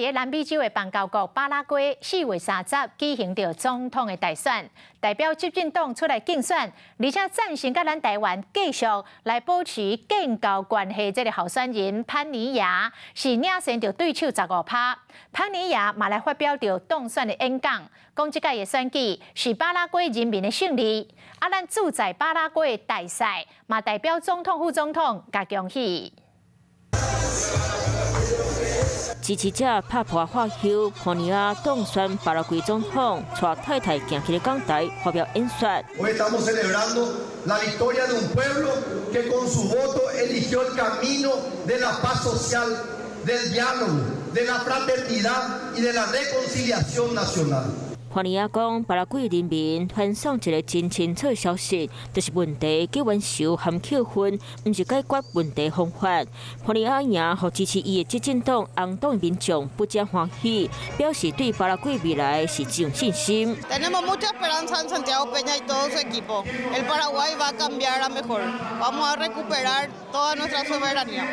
佇咧南美洲的邦交國巴拉圭，4月30舉行著總統的大選，代表執政黨出來競選，而且贊成佮咱台灣繼續來保持建交關係。這个候選人潘尼亞是領先著對手15趴。潘尼亞嘛來發表著當選的演講，講這屆的選舉是巴拉圭人民的勝利。啊，咱駐在巴拉圭的大使嘛代表總統、副總統共恭喜。支持者拍破話休，潘尼亞當選巴拉圭總統，帶太太行去講台發表演說。 Hoy estamos celebrando la victoria de un pueblo que con su voto eligió el camino de la paz social, del diálogo, de la fraternidad y de la reconciliación nacional. 潘尼亞講，巴拉圭人民傳送一个真清楚的消息，就是問題給完仇含扣分，毋是解決問題方法。潘尼亞贏，予支持伊的執政黨紅黨民眾不真歡喜，表示對巴拉圭未來是真有信心。 Tenemos mucha esperanza en Santiago Peña y todo su equipo. El Paraguay va a cambiar a mejor. Vamos a recuperar toda nuestra soberanía.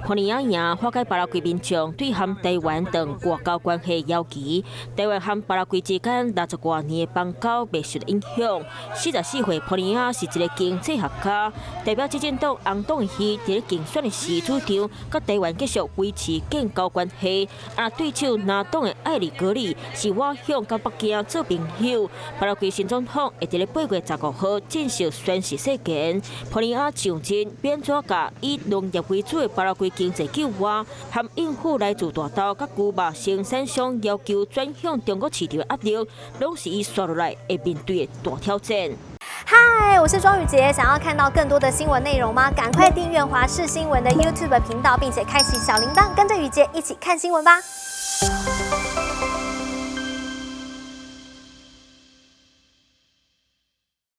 潘尼亞贏，化解巴拉圭民眾對和台灣斷外交關係要求。台灣和巴拉圭之間60外年的邦交袂受影響。44歲潘尼亞是一个經濟學家，代表執政黨紅黨伊佇咧競選的時主張，佮台灣繼續維持建交關係。啊，對手藍黨的艾利格里是倚向佮北京做朋友。巴拉圭新總統會佇咧8月15號正式宣誓誓言。潘尼亞上陣，變怎共以農業為主的巴拉圭經濟救活，含應付來自大豆佮古巴生產商要求轉向中國市場的壓力，攏是伊紲落來會面對的大挑戰。嗨，我是莊宇傑，想要看到更多的新聞內容嗎？趕快訂閱華視新聞的 YouTube 頻道，並且開啟小鈴鐺，跟着宇傑一起看新聞吧。